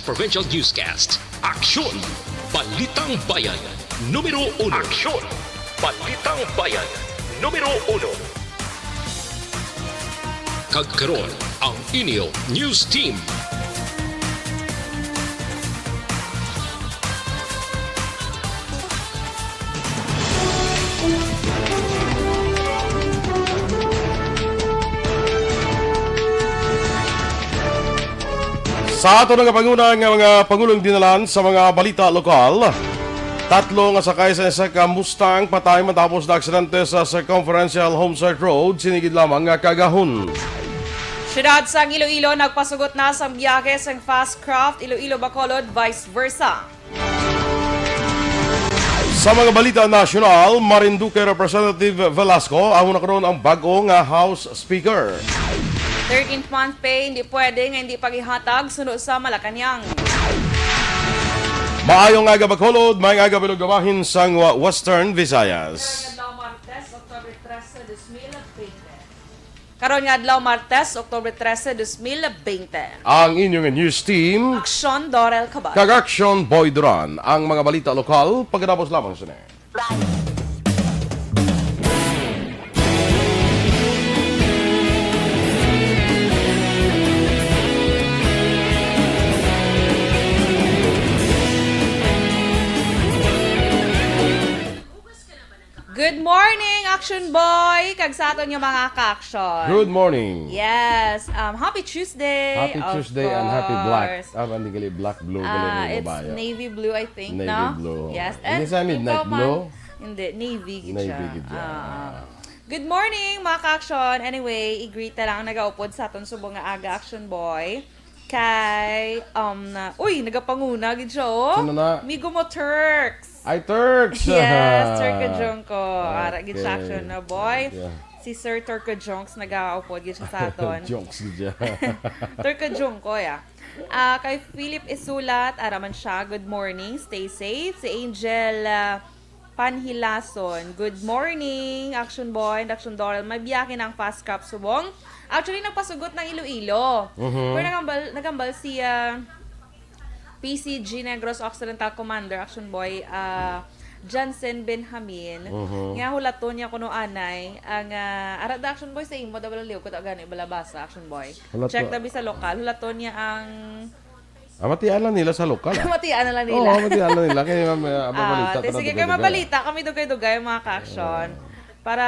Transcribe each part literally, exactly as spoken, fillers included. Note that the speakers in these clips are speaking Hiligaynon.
Provincial Newscast. Aksyon! Balitang Bayan, numero uno. Aksyon! Balitang Bayan, numero uno. Kag karon, ang inyo news team. Sa aton nga panguna nga mga pangulong dinalan sa mga balita lokal, tatlo nga sakay sa isa ka Mustang patay matapos na aksidente sa Circumferential Homesite Road, sinigid lamang nga kagahon. Siyudad sang Iloilo nagpasugot na sang biyahe sang Fast Craft Iloilo-Bacolod, vice versa. Sa mga balita nasyonal, Marinduque Representative Velasco amo na karon ang bag-o nga House Speaker. Thirteenth month pay hindi pwede nga hindi paghihatag suno sa Malacañang. Maayong aga, Bacolod. Maayong aga, Bilog nga bahin sang wa-, Western Visayas. Adlaw, Martes, October trese, dos mil bente. Karon nga adlaw, Martes, October trese, dos mil bente. Ang inyong news team, Aksyon Dorel Cabal. Kag Aksyon Boy Duran. Ang mga balita lokal, pagkatapos lamang sini. Good morning, Action Boy! Kag sa aton nga mga ka-action. Good morning. Yes, um, happy Tuesday, Happy of Tuesday and happy black. course. Ah, hindi gali black, blue, gali Ah, ng it's babae. navy blue, I think, Navy no? blue. Yes, Hindi and sa midnight ikaw, blue? ma'am? Hindi, navy gid Navy siya. gid siya. Ah. Good morning, mga ka-action. Anyway, i-greet ta lang ang nagaupod sa aton subong nga aga, Action Boy. Kay, um, na, uy, nagapanguna gid siya, oh. Sino na? Migo mo, Turks. Ay, Turks! Yes, Turko Junko. Ara gid siya, Okay. Action na, boy. Yeah. Si Sir Turko Junks nagaupod gid siya sa aton. Junks gid siya. Turko Junko, yeah. Ah, kay Philip Isulat, ara man siya, good morning, stay safe. Si Angel, ah, Panhilason, good morning, Action Boy and Action Doral. May biyahe na ang Fast Craft subong. Actually, nagpasugot ng Iloilo. Mhm. Pero nagambal, nagambal si, ah, P C G Negros Occidental Commander, Action Boy, ah, Jansen Benjamin, Mhm. nga hulaton niya kuno anay ang, ah, ara da, Action Boy, sa imo, dabal liw ko ta gani balabasa, Action Boy. Hulaton. Check na bi sa lokal, hulaton niya ang Ah, matian lang nila sa lokal, ah. Matian na lang nila. Oo, matian lang nila. Kaya, ma'am, ah, Ah, mabalita te, ta na sige, kay dugay-dugay, ah. mabalita kami dugay-dugay, mga ka-action. Oo. Para,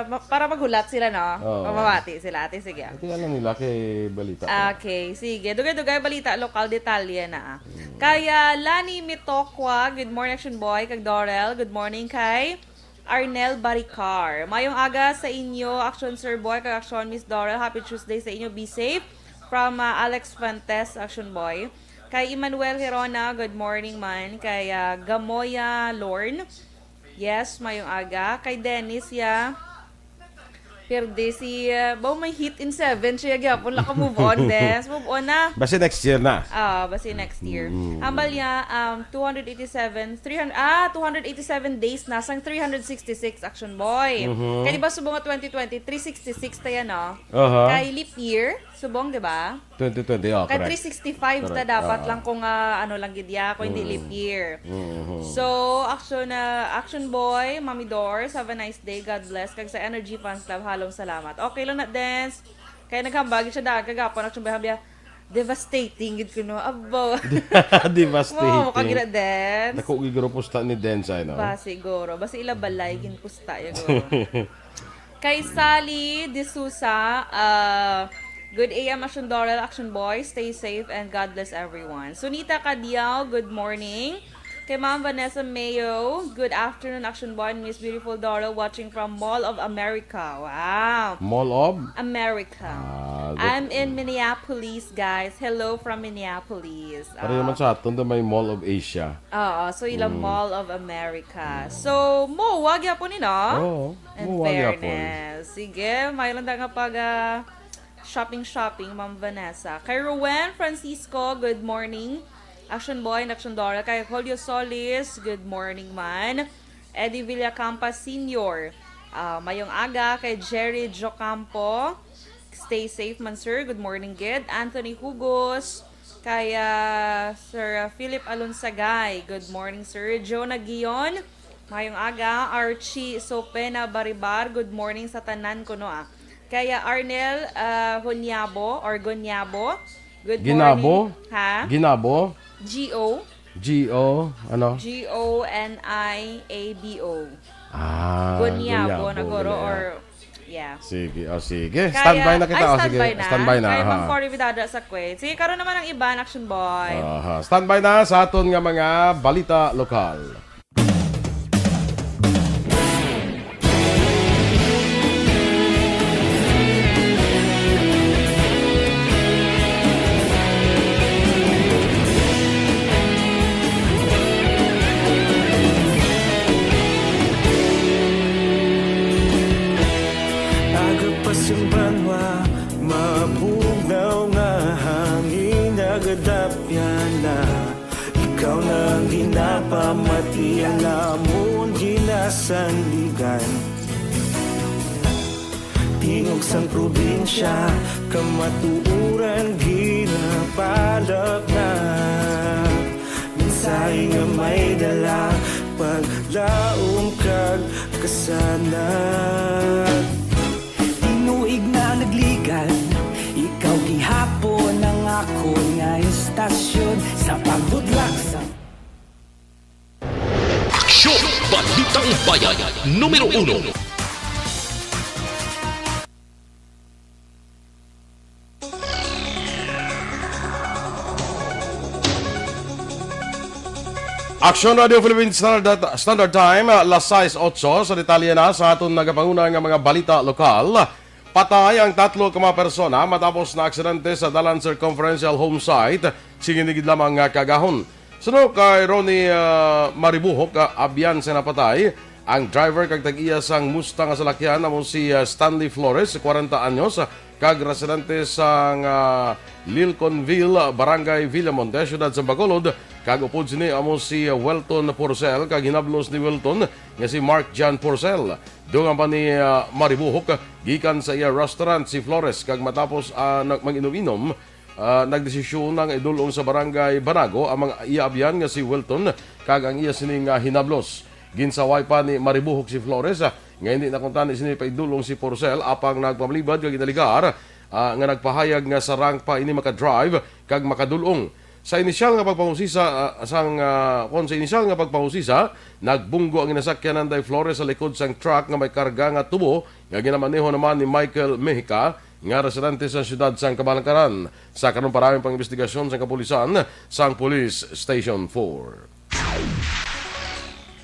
ma-, para maghulat sila, no? Oo. O mamati sila. Ate, sige. Matian lang nila kay balita ta. Okay, sige. Dugay-dugay balita, lokal detalye na, ah. Mm. Kay, ah, Lani Mitokwa, good morning, Action Boy, kag Dorel. Good morning kay Arnel Baricar. Mayong aga sa inyo, Action Sir Boy, kag Action Miss Dorel. Happy Tuesday sa inyo. Be safe. From, ah, Alex Fuentes, Action Boy. Kay Emmanuel Hirona, good morning man. Kay, ah, Gamoya Lorne. Yes, mayong aga. Kay Dennis, ya. Perde si, ah, baw may hit in seven siya gyapon. Wala ka move on, Des. Move on na. Basi next year na. Ah, basi next year. Mm. Hambal niya, um, two hundred eighty-seven, three hundred, ah, two hundred eighty-seven days na sang three hundred sixty-six, Action Boy. Mhm. Kay di ba subong nga twenty twenty, three sixty-six tayo, no? Aha. Kay leap year, subong, di ba? Twenty twenty, oh, Kay correct. three sixty-five ta Correct. dapat Oo. lang kung, ah, ano lang gid ya, kung hindi Mm. leap year. Mm-hmm. So, action, ah, Action Boy, Mami Dors, have a nice day. God bless. Kag sa Energy Fans Club, halong salamat. Okay lang na, Dance. Kaya naghambag siya daan kagapon, Action Boy, hambya, devastating gid kuno. Abo. Devastating. Wow, kagina, Dance. Dako gid guro pusta ni Dance, ay, no? Ba, siguro. Basi ila balay, ginpusta, ya, guro. Kay Sally De Sousa, ah, good A M, Action Doral, Action Boy. Stay safe and God bless everyone. Sunita Cadiao, good morning. Kay Ma'am Vanessa Mayo, good afternoon, Action Boy and Miss Beautiful Doral, watching from Mall of America. Wow. Mall of? America. Ah, good. I'm in Minneapolis, guys. Hello from Minneapolis. Pareho Ah. man sa aton, do may Mall of Asia. Oo, so ila Mm. Mall of America. Mm. So, mo, wag yapon ni, no? Oo. In Muwag yapon. fairness. Sige, may lang nga pag, ah, shopping, shopping, Ma'am Vanessa. Kay Rowen Francisco, good morning. Action Boy and Action Dora. Kay Julio Solis, good morning man. Eddie Villacampa Senior, ah, mayong aga. Kay Jerry Jocampo, stay safe man, sir. Good morning, gid. Anthony Hugos, Kay, ah, Sir Philip Alonsagay, good morning, Sir. Joe Nagion, mayong aga. Archie Sopena Baribar, good morning sa tanan kuno, ah. Kay, ah, Arnel, ah, Hunyabo or Gonyabo, good Ginabo? morning. Ha? Ginabo? G O? G O, ano? G O N I A B O. Ah, Gonyabo, Gonyabo, na guro, Gonyabo. Or, yeah. Sige, oh, sige. Kaya, Standby na kita, ay, oh, sige. standby na. Standby na, Kaya ha. Mang Cory Vidada sa Kuwait. Sige, karon naman ang iban, Action Boy. Aha, standby na sa aton nga mga balita lokal. Aga pa sing banwa, mabugnaw nga hangin nagadapyan na. Ikaw na ang ginapamati, ang amon ginasandigan. Tingog sang probinsya, kamatuoran ginapalapnap. Mensahe nga may dala, paglaom kag kasanag. Tinuig na nagligan, ikaw gihapon ang akon nga istasyon sa pagbudlak sa Aksyon! Balitang Bayan, numero uno. Aksyon Radio Philippine Standard, Standard Time, alas sais otso. Sa detalye na sa aton nagapanguna nga mga balita lokal, patay ang tatlo ka mga persona matapos na aksidente sa Dalan Circumferential Home Site, sing ini gid lamang nga kaagahon. Suno kay Ronnie, ah, Maribuhok, ah, abyan sa napatay, ang driver kag tag-iya sang Mustang nga salakyan amo si, ah, Stanley Flores, kwarenta anyos, ah, kag residente sang, ah, Lilconville, Barangay Villamonte, Siyudad sa Bacolod, kag upod sini amo si Welton Porcel kag hinablos ni Welton nga si Mark John Porcel. Dungan pa ni, ah, Maribuhok, gikan sa iya restaurant si Flores kag matapos, ah, nag-, mag-inom-inom, ah, nagdesisyon nga idul-ong sa Barangay Banago ang mga iya abyan nga si Welton kag ang iya sini nga hinablos. Ginsaway pa ni Maribuhok si Flores, ah, nga hindi na kuntani sini paidul-ong si Porcel, apang nagpamilibad kag inaligar, ah, nga nagpahayag nga sarang pa ini makadrive kag makadul-ong. Sa inisyal nga pagpangusisa, ah, sang, ah, kon sa inisyal nga pagpangusisa, nagbunggo ang ginasakyanan day Flores sa likod sang truck nga may karga nga tubo nga ginamaneho naman ni Michael Mejica, nga residente sa siyudad sang Kabalangkaran. Sa karon, parami pang imbestigasyon sang kapulisan sang Police Station four.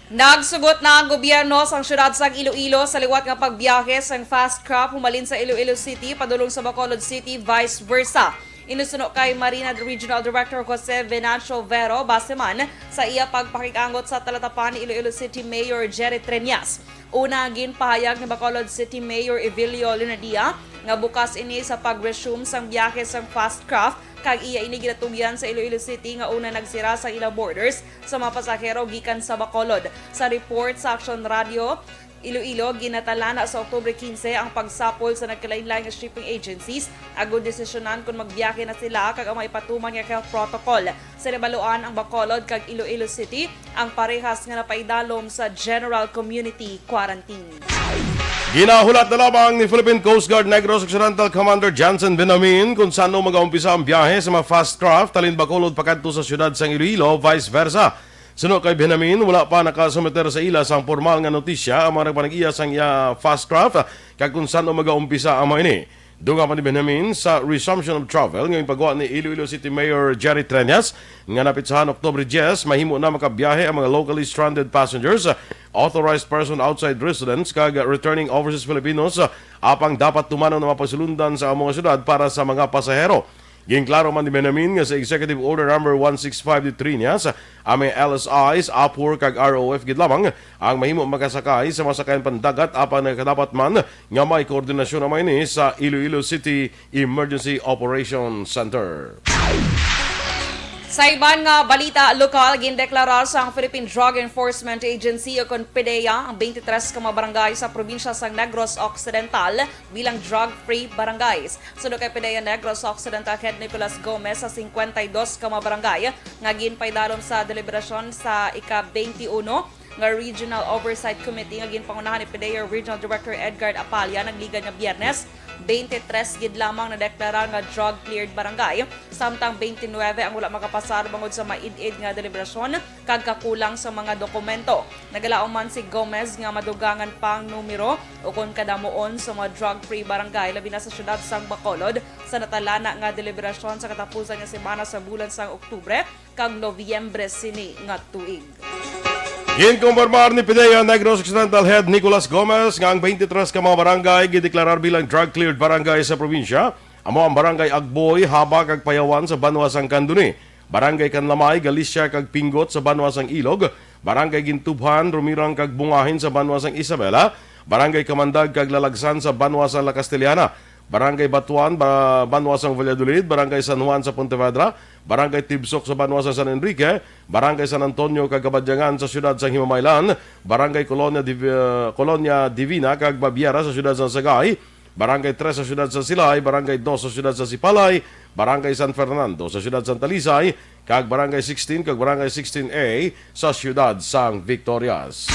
Nagsugot na ang gobyerno sang siyudad sang Iloilo sa liwat nga pagbiyahe sang fast craft humalin sa Iloilo City padulong sa Bacolod City, vice versa. Inusuno kay Marina Regional Director Jose Venancio Vero, base man sa iya pagpakig-angot sa talatapan ni Iloilo City Mayor Jerry Treñas. Una, ginpahayag ni Bacolod City Mayor Evilio Lunadia nga bukas ini sa pag-resume sang biyahe sang fast craft kag iya ini ginatugyan sa Iloilo City nga una nagsira sang ila borders sa mga pasahero gikan sa Bacolod. Sa report sa Aksyon Radio Iloilo, ginatalana sa Oktubre quince ang pagsapol sa nagkalainlain nga shipping agencies agud desisyonan kon magbiyahe na sila kag ang maipatuman nga health protocol. Sa nabaluan, ang Bacolod kag Iloilo City ang parehas nga napaidalom sa general community quarantine. Ginahulat na lamang ni Philippine Coast Guard Negros Occidental Commander Jansen Benamin kung saan magaumpisa ang biyahe sa mga fast craft halin Bacolod pakadto sa siyudad sang Iloilo, vice versa. Suno kay Benamin, wala pa nakasumiter sa ila sang pormal nga notisya ang mga nagpanag-iya sang iya fast craft kag kung saan magaumpisa ang mga ini. Dungan pa ni Benjamin, sa resumption of travel nga ginpagawa ni Iloilo City Mayor Jerry Treñas nga napitsahan Oktubre diyes, mahimo na makabiyahe ang mga locally stranded passengers, authorized person outside residence, kag returning overseas Filipinos, apang dapat tumanon ang mga pagsulundan sa amo nga syudad para sa mga pasahero. Ginklaro man ni Benjamin nga sa Executive Order Number one six five D three niya sa ang mga L S Is, APOR, kag R O F gid lamang ang mahimo makasakay sa mga sakayan pandagat, apang nagkadapat man nga may koordinasyon ang mga ini sa Iloilo City Emergency Operation Center. Sa iban nga balita lokal, gindeklarar sang Philippine Drug Enforcement Agency o kon PDEA ang twenty-three ka mga barangay sa probinsya sang Negros Occidental bilang drug-free barangays. Suno kay PDEA Negros Occidental Head Nicolas Gomez, sa cincuenta y dos ka mga barangay nga ginpaidalom sa deliberasyon sa ika-twenty-uno nga Regional Oversight Committee nga ginpangunahan ni PDEA Regional Director Edgar Apalla nagligad nga Biyernes, twenty-three gid lamang nadeklara nga drug-cleared barangay, samtang twenty-nine ang wala makapasar bangod sa maid-id nga deliberasyon kag kakulang sa mga dokumento. Nagalaom man si Gomez nga madugangan pa ang numero o kon kadamuon sa mga drug-free barangay, labi na sa siyudad sang Bacolod, sa natalana nga deliberasyon sa katapusan nga semana sa bulan sang Oktubre kag Nobyembre sini nga tuig. Ginkumpirmar ni PDEA Negros Occidental Head Nicolas Gomez nga ang twenty-three ka mga barangay gideklarar bilang drug-cleared barangay sa probinsya, amo ang Barangay Agboy, Haba, kag Payawan sa banwa sang Candoni, Barangay Canlamay, Galicia, kag Pingot sa banwa sang Ilog, Barangay Gintubhan, Romirang, kag Bungahin sa banwa sang Isabela, Barangay Kamandag kag Lalagsan sa banwa sang La Castellana, Barangay Batuan, ba-, banwa sang Valladolid, Barangay San Juan sa Pontevedra, Barangay Tibsok sa banwa sang San Enrique, Barangay San Antonio kag Kabadyangan sa siyudad sang Himamaylan, Barangay Colonia Div-, ah, Colonia Divina kag Babiera sa siyudad sang Sagay, Barangay Tres sa siyudad sang Silay, Barangay Dos sa siyudad sang Sipalay, Barangay San Fernando sa siyudad sang Talisay, kag Barangay sixteen kag Barangay sixteen A sa siyudad sang Victorias.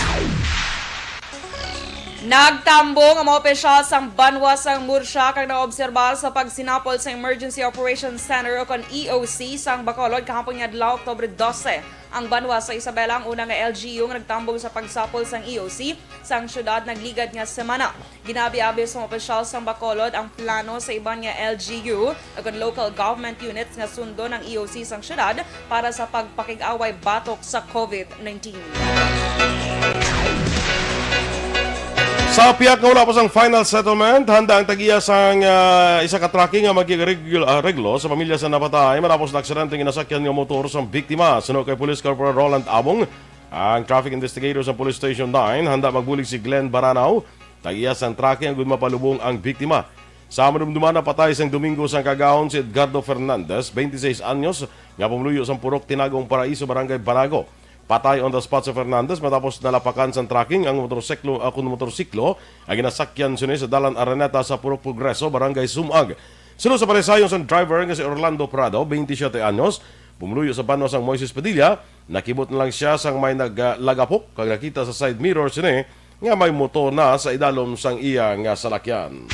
Nagtambong ang mga opisyal sang banwa sang Murcia kag naobserbar sa pagsinapol sa Emergency Operations Center o kon E O C sang Bacolod kahapon nga adlaw, Oktubre dose. Ang banwa sa Isabela ang una nga L G U nga nagtambong sa pagsapol sang E O C sang siyudad nagligad nga semana. Ginabi-abi sa mga opisyal sang Bacolod ang plano sa iban nga L G U o kon local government units nga sundon ang E O C sang siyudad para sa pagpakig-away batok sa COVID nineteen. Sa pihak nga wala pa sang final settlement, handa ang tag-iya sang, ah, isa ka trucking nga magig-areglo sa pamilya sa napatay matapos na aksidente ang ginasakyan nga motor sang biktima. Suno kay Police Corporal Roland Abong, ang traffic investigator sa Police Station nine, handa magbulig si Glenn Baranaw, tag-iya sang trucking, agud mapalubong ang biktima. Sa madumduman, napatay sang Domingo sang kagahon si Edgardo Fernandez, twenty-six anyos, nga pumuluyo sang Purok Tinagong Paraiso, Barangay Banago. Patay on the spot si Fernandez matapos nalapakan sang trucking ang motorsiklo, ah, kun motorsiklo ang ginasakyan sini sa Dalan Araneta sa Purok Progreso, Barangay Sumag. Suno sa panisayon sang driver nga si Orlando Prado, twenty-siyete anyos, pumuluyo sa banwa sang Moises Padilla, nakibot na lang sia sang may naglagapok kag nakita sa side mirror sini nga may motor na sa idalom sang iya nga salakyan.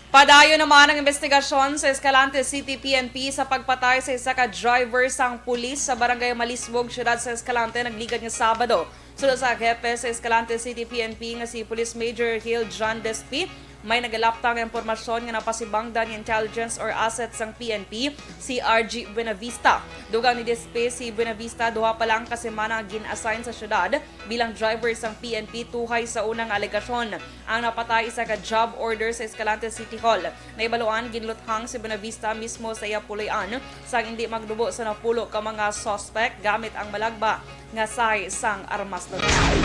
Padayon naman ang investigasyon sa Escalante City P N P sa pagpatay sa isa ka driver sang pulis sa Barangay Malisbog, siyudad sa Escalante, nagligad nga Sabado. Suno sa hepe sa Escalante City P N P nga si Police Major Hill John Despi, may nagalapta nga impormasyon nga napasibangdan nga intelligence or asset sang P N P, si R G Buenavista. Dugang ni Despi, si Buenavista duha pa lang ka semana gin-assign sa siyudad bilang driver sang P N P tuhay sa una nga alegasyon. Ang napatay isa ka job order sa Escalante City Hall. Nahibaluan, ginluthang si Buenavista mismo sa iya puloy-an sang indi magdubo sa napulo ka mga suspect gamit ang malagba nga sahi sang armas luthang.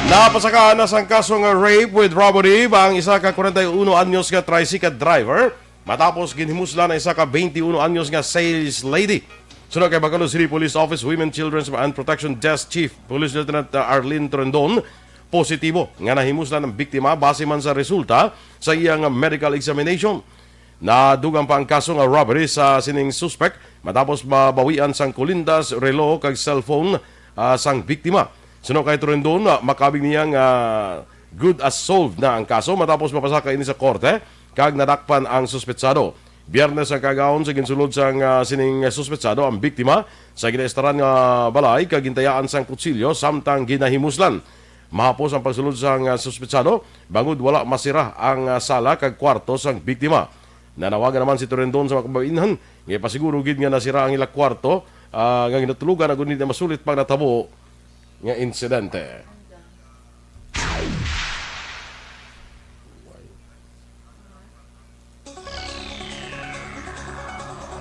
Napasakaan na sang kaso nga rape with robbery ba ang isa ka kwarenta y uno anyos nga tricycle driver matapos ginhimuslan ang isa ka twenty-uno anyos nga sales lady. Suno kay Bacolod City Police Office Women, Children's and Protection Desk Chief Police Lieutenant, uh, Arlene Torendon, positibo nga nahimuslan ang biktima base man sa resulta sa iyang medical examination. Nadugang pa ang kaso nga robbery sa sining suspek matapos mabawian sang kulindas, relo kag cellphone, ah, sang biktima. Suno kay Torendon, ah, makabig niya nga good as solved na ang kaso matapos mapasaka ini sa korte kag nadakpan ang suspetsado. Biyernes ang kagahon sa ginsulod sang, ah, sining suspetsado ang biktima sa ginaestaran nga balay kag gintayaan sang kutsilyo samtang ginahimuslan. Mahapos ang pagsulod sang, ah, suspetsado bangod wala masira ang, ah, sala kag kwarto sang biktima. Nanawagan naman si Torendon sa mga kababainhan nga ipasiguro gid nga nasira ang ila kwarto, ah, nga ginatulugan agud hindi masulit pang natabo nga insidente.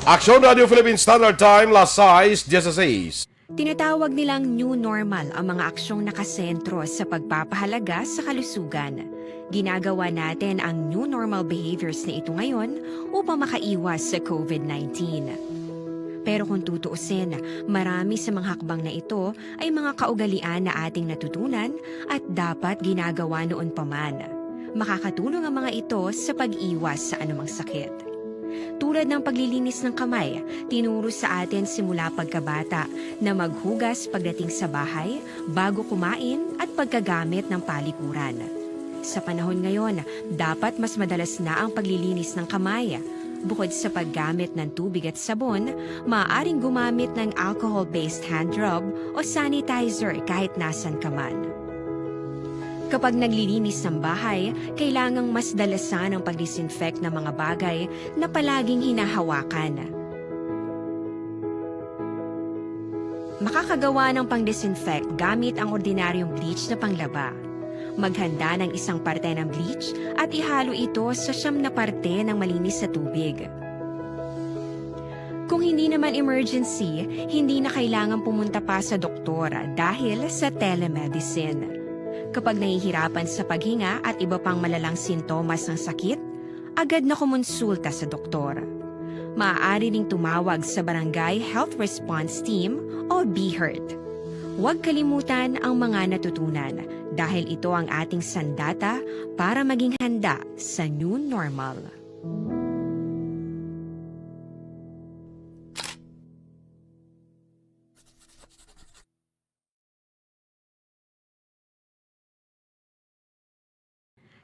Aksyon Radio Philippine Standard Time, las sais dieciséis. Tinatawag nilang new normal ang mga aksyong nakasentro sa pagpapahalaga sa kalusugan. Ginagawa natin ang new normal behaviors na ito ngayon upang makaiwas sa COVID nineteen. Pero kung tutuusin, marami sa mga hakbang na ito ay mga kaugalian na ating natutunan at dapat ginagawa noon pa man. Makakatulong ang mga ito sa pag-iwas sa anumang sakit. Tulad ng paglilinis ng kamay, tinuro sa atin simula pagkabata na maghugas pagdating sa bahay, bago kumain, at pagkagamit ng palikuran. Sa panahon ngayon, dapat mas madalas na ang paglilinis ng kamay. Bukod sa paggamit ng tubig at sabon, maaaring gumamit ng alcohol-based hand rub o sanitizer kahit nasan ka man. Kapag naglilinis ng bahay, kailangang mas dalasan ang pag-disinfect ng mga bagay na palaging hinahawakan. Makakagawa ng pang-disinfect gamit ang ordinaryong bleach na panglaba. Maghanda ng isang parte ng bleach at ihalo ito sa siyam na parte ng malinis na tubig. Kung hindi naman emergency, hindi na kailangan pumunta pa sa doktor dahil sa telemedicine. Kapag nahihirapan sa paghinga at iba pang malalang sintomas ng sakit, agad na kumonsulta sa doktor. Maaari ring tumawag sa Barangay Health Response Team o BHERT. Huwag kalimutan ang mga natutunan dahil ito ang ating sandata para maging handa sa new normal.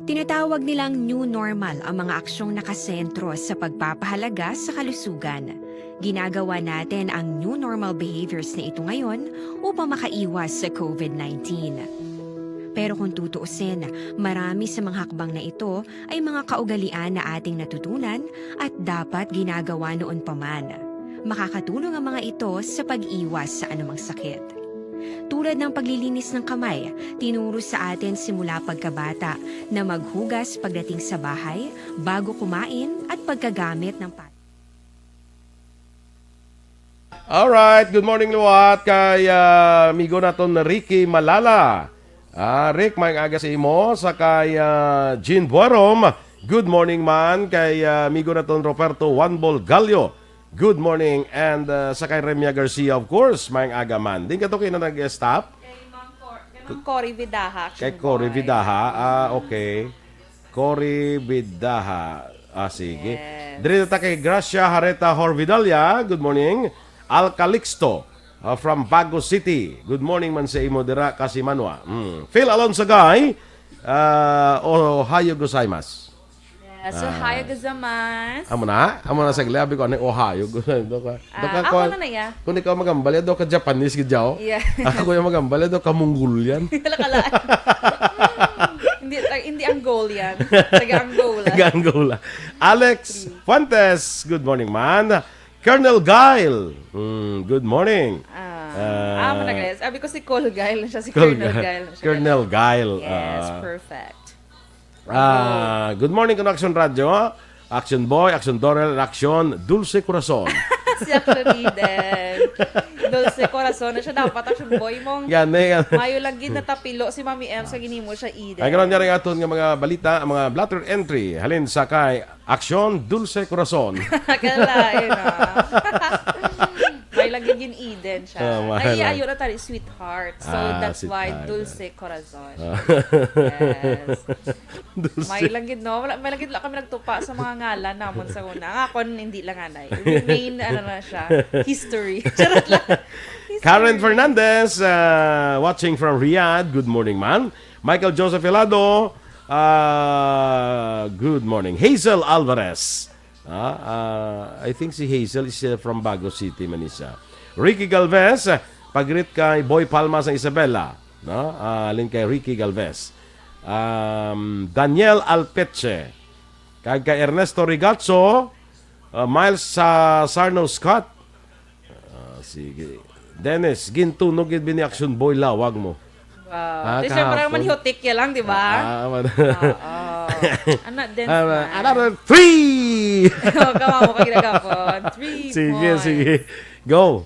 Tinatawag nilang new normal ang mga aksyong nakasentro sa pagpapahalaga sa kalusugan. Ginagawa natin ang new normal behaviors na ito ngayon upang makaiwas sa COVID nineteen. Pero kung tutuusin, marami sa mga hakbang na ito ay mga kaugalian na ating natutunan at dapat ginagawa noon pa man. Makakatulong ang mga ito sa pag-iwas sa anumang sakit. Tulad ng paglilinis ng kamay, tinuro sa atin simula pagkabata na maghugas pagdating sa bahay, bago kumain, at pagkagamit ng pa- Alright, good morning liwat kay ah, amigo naton Ricky Malala. Ah, Rick, may aga sa imo sa kay ah, Jean Buarom. Good morning man kay ah, amigo naton Roberto Wanbol Gallo. Good morning and ah, sa kay Remia Garcia, of course, may aga man. Din ka to kayo na nag-stop? Kay Ma'am Cor- kay Ma'am Cory Vidaha. Kay Cory Vidaha. Ah, okay. Cory Vidaha. Ah, sige. Yes. Diri na ta kay Gracia Hareta Horvidalia. Good morning. Al Calixto ah, from Bago City. Good morning man sa imo dira, Kasimanwa. Mm. Phil Alonso Guy. Ah, ohayo gozaimasu. Yes, ohayo gozaimasu. Amo na? Amo na sa Gliabi ko, ano yung ohayo gozaimasu? Do ka, do ka, Ah, ako na na iya. Kung ikaw magambal, do ka Japanese gid yaw. Yeah. Ako yung magambal, do ka Mongolian. Wala ka lang. hindi, ah, hindi Angolian. Taga Angola. Taga Angola. Alex Fuentes, good morning man. Colonel Guile, mm, good morning. Ah, Ah. ah, managas. Abi ko si Col Guile siya, si Colonel Colonel Guile. Guile na siya. Colonel Guile. Yes, ah. perfect. Ah, good morning, Action Radio. Action Boy, Action Dorel, and Action Dulce Corazon. Si Action Eden. Dulce Corazon na siya. Dapat Action Boy mong Gani, gani. Mayo lang gid natapilo si Mami M sa ginimo siya, Eden. Ay, karon nga rin aton nga mga balita, ang mga blotter entry. Halin sa kay Action Dulce Corazon. Kalain, ah. May lagi gin Eden siya. Ah, may Ay, lang. Ayo na tali, sweetheart. So, Ah, that's why sweetheart. Dulce Corazon. Ah. Yes. Dulce. May lang gid, no? Wala, may lang gid, wala kami nagtupa sa mga ngalan namon sa una. Nga ako, hindi lang anay. Remain, ano na siya, history. Charot lang. History. Karen Fernandez, uh, watching from Riyadh. Good morning, man. Michael Joseph Helado, uh, good morning. Hazel Alvarez. Ah, uh, I think si Hazel is uh, from Bago City, Manisa. Ricky Galvez, uh, pag-greet kay Boy Palma sa Isabela. No? Ah, alin kay Ricky Galvez. Um, Daniel Alpeche. Kag kay Ernesto Rigatso, uh, Miles sa Sarno Scott. Ah, sige. Dennis, gintunog gid bini Action Boy lawag mo. Wow. Ah, Di siya parang kahapon. Manhihotik ya lang, di ba? Ah, man. Oo. Anak, dance Ah, man. Another three! Kama mo ka ginagapon. Three Sige, points. Sige. Go.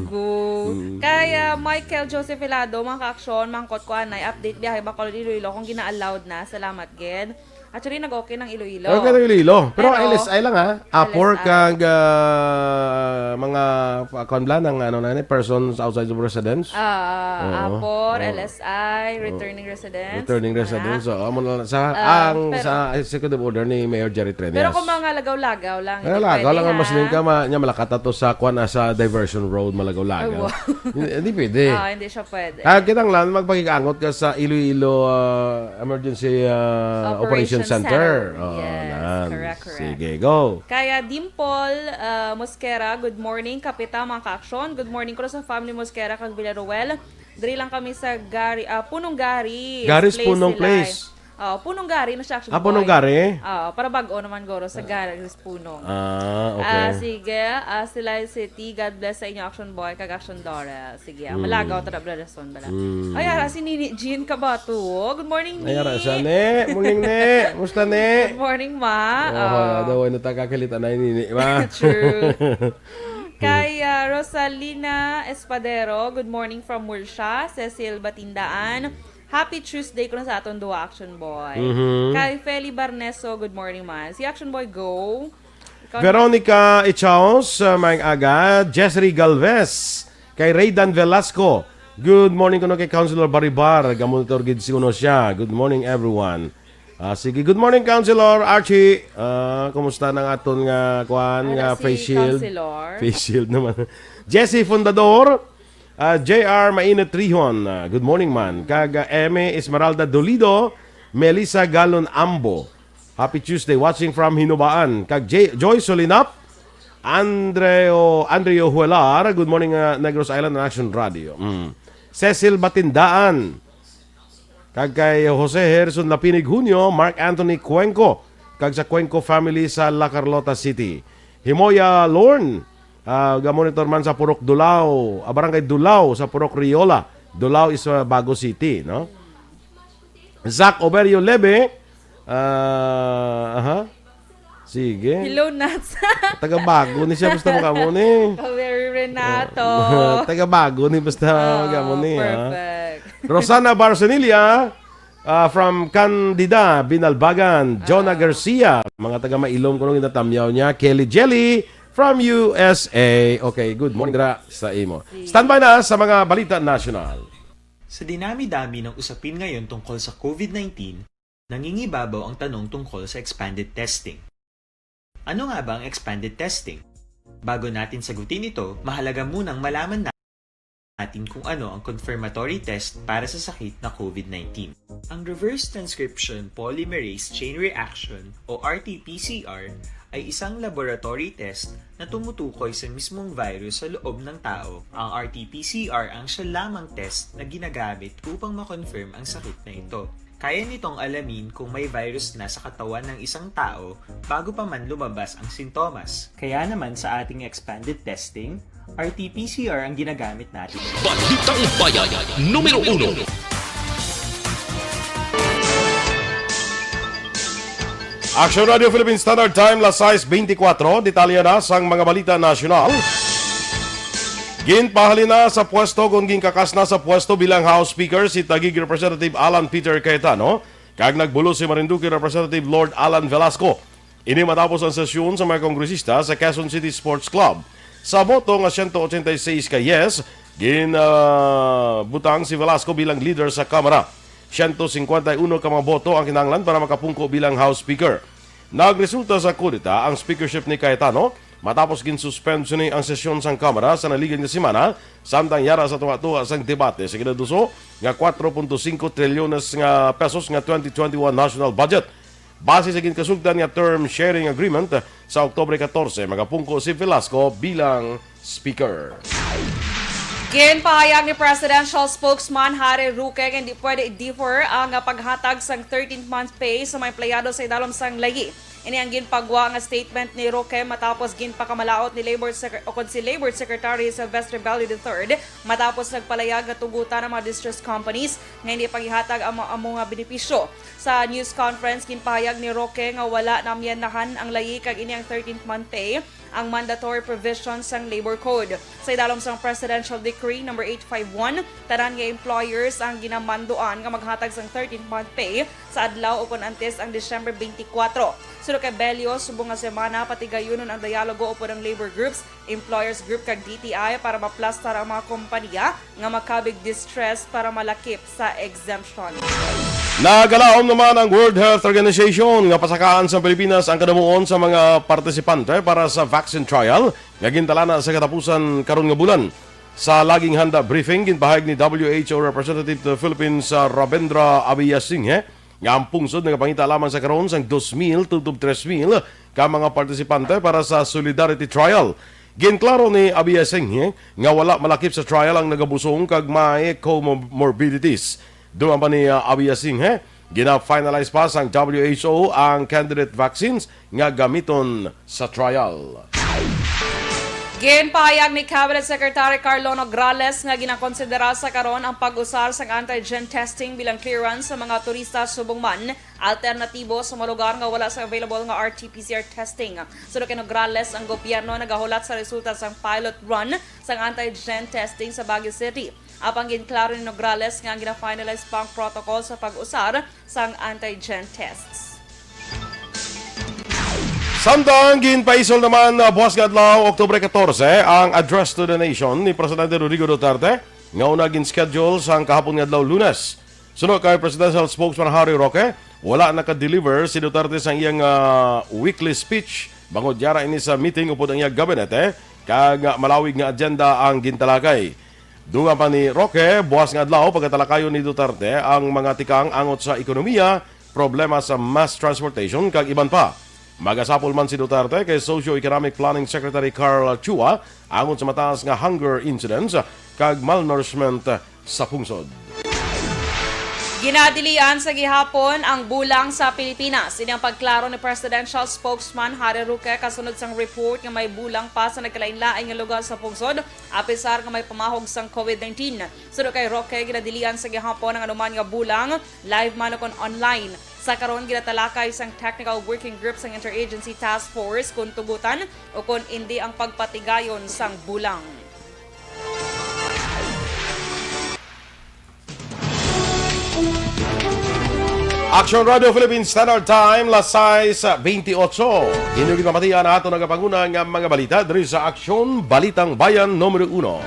Go. Kay ah, Michael Joseph Helado, mga ka-aksyon, mangkot ko anay, update biyahe Bacolod, Iloilo, kung gina-allowed na. Salamat, gid. Actually, nag-okay ng Iloilo. Okay ng Iloilo. Pero, Pero, L S I lang, ha? Apor L S I. Kag ah, mga pa- kuwan bala ng ano na ni, persons outside of residence. Ah, Oo. Apor, Oo. L S I, returning residents. Returning Wala. residents. So, amo na lang sa, Ah, ang pero- sa executive order ni Mayor Jerry Treñas. Pero kung mga lagaw-lagaw lang, Kaya hindi lagaw pwede, lang ang ha? mas ka, ma, niya malakata to sa kuan, ah, sa diversion road, malagaw-lagaw. Ay, wow. Hindi, hindi pwede. Ah, hindi siya pwede. Kaya kinahanglan magpakig-angot ka sa Iloilo ah, Emergency ah, Operation Operation Center. Center. Oh, Yes, nan. correct, correct. Sige, go. Kaya Dimple ah, Mosquera, good morning. Kapita, mga ka-aksyon. Good morning ko sa family Mosquera kag Villaruel. Diri lang kami sa Gari, ah, Punong Gari. Garis Place Punong sila, Place. eh. Oh, Punong Gari na siya, actually. Ah, Punong Boy. Gari? Ah, para bag-o naman guro sa Garis Punong. Ah, okay. Ah, sige. Ah, sila City, God bless sa inyo, Action Boy, kag Action Doral. Sige, ah, Mm. malagaw, tara, Brotherson, bala. Mm. Ay, ara, si Nini Jean Kabato. Good morning, Ni. Ay, ara, sa ni. Morning, ni. Musta, ni? Good morning, Ma. Oh, Ah. Daw, ano, taga Kalita na ini, ni, ma. True. Kay ah, Rosalina Espadero, good morning from Murcia. Cecil Batindaan, happy Tuesday ko na sa aton duha, Action Boy. Mhm. Kay Feli Barneso, good morning, man. Si Action Boy, go. Ikaw na. Veronica Echaos, uh, maayong aga. Jessry Galvez, kay Raydan Velasco. Good morning kuno kay Councilor Baribar. Gamonitor gid si kuno siya. Good morning, everyone. Ah, sige, good morning, Councilor Archie. Ah, kumusta nang aton nga kuan Ano nga si face shield? Councilor? Face shield naman. Jesse Fundador, ah, J R Mainit Trihon. Ah, good morning, man. Kag ah, Emmy Esmeralda Dolido, Melissa Galon Ambo. Happy Tuesday, watching from Hinubaan. Kag J- Joy Solinap, Andreo Andreo Huelar, good morning, ah, Negros Island and Action Radio. Mm. Cecil Batindaan, kag kay Jose Herson Lapinig Junio, Mark Anthony Cuenco, kag sa Cuenco family sa La Carlota City. Himoya Lorne, ah, gamonitor man sa Purok Dulao, ah, Barangay Dulao sa Purok Riola, Dulao is, ah, Bago City, no? Zack Oberio Lebe, ah, aha. Sige. Hello, Nats. Taga Bago ni siya, basta mo kamo ni. Kaveri Renato. Taga Bago ni, basta Oh, mo kamo ni, ha? Perfect. Rosana Barcenilla, ah, from Candida, Binalbagan. Jonah Ah. Garcia, mga taga Mailom, kung ginatamyaw niya. Kelly Jelly, from U S A. Okay, good morning dira sa imo. Standby na sa mga balita nasyonal. Sa dinami-dami ng usapin ngayon tungkol sa COVID nineteen, nangingibabaw ang tanong tungkol sa expanded testing. Ano nga ba ang expanded testing? Bago natin sagutin ito, mahalaga munang malaman natin kung ano ang confirmatory test para sa sakit na COVID nineteen. Ang reverse transcription polymerase chain reaction o R T P C R ay isang laboratory test na tumutukoy sa mismong virus sa loob ng tao. Ang R T P C R ang siya lamang test na ginagamit upang ma-confirm ang sakit na ito. Kaya nitong alamin kung may virus na sa katawan ng isang tao bago pa man lumabas ang sintomas. Kaya naman sa ating expanded testing, R T P C R ang ginagamit natin. Balitang Bayan, numero uno. Action Radio Philippine Standard Time, las sais beintikwatro. Detalye na sang mga balita nasyonal. Ginpahalin na sa pwesto kon ginkakas na sa pwesto bilang House Speaker si Taguig Representative Alan Peter Cayetano, kag nagbulos si Marinduque Representative Lord Alan Velasco. Ini matapos ang sesyon sa mga kongresista sa Quezon City Sports Club. Sa boto nga siyento ochenta y seis ka yes, gin, ah, butang si Velasco bilang leader sa Kamara. Siyento singkwenta y uno ka mga boto ang kinahanglan para makapungko bilang House Speaker. Nagresulta sa kudeta ang speakership ni Cayetano matapos ginsuspend sini ang sesyon sang Kamara sa naligan nga semana, samtang yara sa tunga-tunga sang debate sa ginaduso nga kwatro punto singko trilyones nga pesos nga twenty twenty-one national budget. Base sa ginkasugtan nga term sharing agreement, sa Oktubre katorse, magapungko si Velasco bilang Speaker. Ginpahayag ni Presidential Spokesman Harry Roque nga hindi pwede i-defer ang paghatag sang thirteenth month pay sa mga empleyado sa idalom sang layi. Ini ang ginpagwa nga statement ni Roque matapos ginpakamalaot ni Labor Secre-, o kon si Labor Secretary Sylvester Bello the third, matapos nagpalayag nga tugutan ang mga distressed companies nga hindi pangihatag ang mga amo nga benepisyo. Sa news conference, ginpahayag ni Roque nga wala namyanahan ang layi kag ini ang thirteenth month pay, ang mandatory provision sang Labor Code. Sa idalom sang Presidential Decree number eight five one, tanan nga employers ang ginamanduan nga maghatag sang thirteenth month pay sa adlaw o kon antes ang Disyembre twenty-four. Suno kay Bello, subong nga semana, patigayunon ang dialogo upod ang labor groups, employers group kag D T I para maplastar ang mga kompanya nga makabig distress para malakip sa exemption. Nagalaom naman ang World Health Organization nga pasakaan sa Pilipinas ang kadamuon sa mga partisipante para sa vaccine trial nga gintalana sa katapusan karon nga bulan. Sa laging handa briefing, ginpahayag ni W H O Representative to the Philippines, uh, Ravindra Abiysinghe, nga ang pungsod nagapangita lamang sa karon sang dos mil tubtob tres mil ka mga partisipante para sa Solidarity Trial. Ginklaro ni Abiysinghe nga wala malakip sa trial ang nagabusong kag may comorbidities. Duman pa ni, uh, Abiysinghe, gina-finalize pa sang W H O ang candidate vaccines nga gamiton sa trial. Ginpahayag ni Cabinet Secretary Carlo Nograles nga ginakonsidera sa karon ang pag-usar sang antigen testing bilang clearance sa mga turista, subong man alternatibo sa mga lugar nga wala sa available nga R T P C R testing. Suno kay Nograles, ang gobyerno nagahulat sa resulta sang pilot run sang antigen testing sa Baguio City. Apang ginklaro ni Nograles nga gina-finalize pa ang protocol sa pag-usar sang antigen tests. Samtang ginpaisol naman, uh, buwas nga adlaw, Oktubre katorse, ang Address to the Nation ni Presidente Rodrigo Duterte, nga una gin-schedule sang kahapon nga adlaw, Lunes. Suno kay Presidential Spokesman Harry Roque, wala naka-deliver si Duterte sang iyang, uh, weekly speech, bangod yara ini sa meeting upod ang iyang gabinete, kag, uh, malawig nga agenda ang gintalakay. Dungan pa ni Roque, buwas nga adlaw pagatalakayon ni Duterte ang mga tikang angot sa ekonomiya, problema sa mass transportation, kag iban pa. Magasapol man si Duterte kay Socio-Economic Planning Secretary Carl Chua angot sa mataas nga hunger incidence kag malnourishment sa pungsod. Ginadilian sa gihapon ang bulang sa Pilipinas. Ini ang pagklaro ni Presidential Spokesman Harry Roque kasunod sang report nga may bulang pa sa nagkalainlain nga lugar sa pungsod, apisar nga may pamahog sang COVID nineteen. Suno kay Roque, ginadilian sa gihapon ang anuman nga bulang, live man o kon online. Sa karon, ginatalakay sang Technical Working Group sang Interagency Task Force kon tugutan o kon indi ang pagpatigayon sang bulang. Action Radio Philippines Standard Time, las sais bentiocho. Inyo ginpamatian ang aton nagapanguna nga mga balita diri sa Action Balitang Bayan Numero Uno.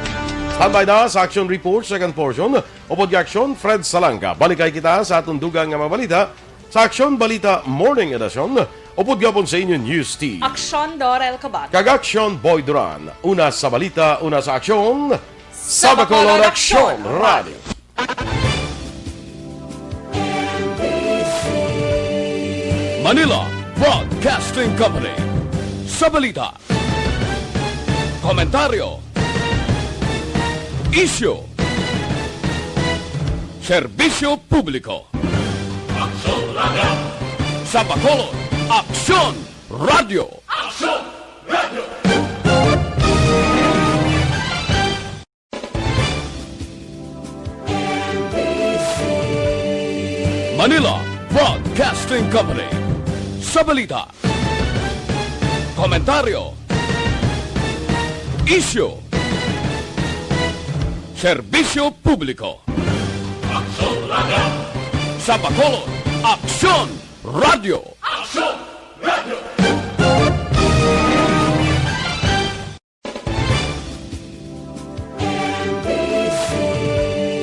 Standby na sa Action Report, second portion, upod kay Action Fred Salanga. Balikay kita sa aton dugang nga mga balita sa Action Balita Morning Edition, upod gihapon sa inyo News Team. Action Dorel Kabat. Kag Action Boy Duran. Una sa balita, una sa aksyon, sa Bacolod Action Radio. Manila Broadcasting Company. Sa balita, komentaryo, isyu, serbisyo publiko. Aksyon Radio. Sa Bacolod, Aksyon Radio. Aksyon Radio. Manila Broadcasting Company. Sa balita, komentaryo, isyu, serbisyo publiko. Aksyon Radio. Sa Bacolod, Aksyon Radio. Aksyon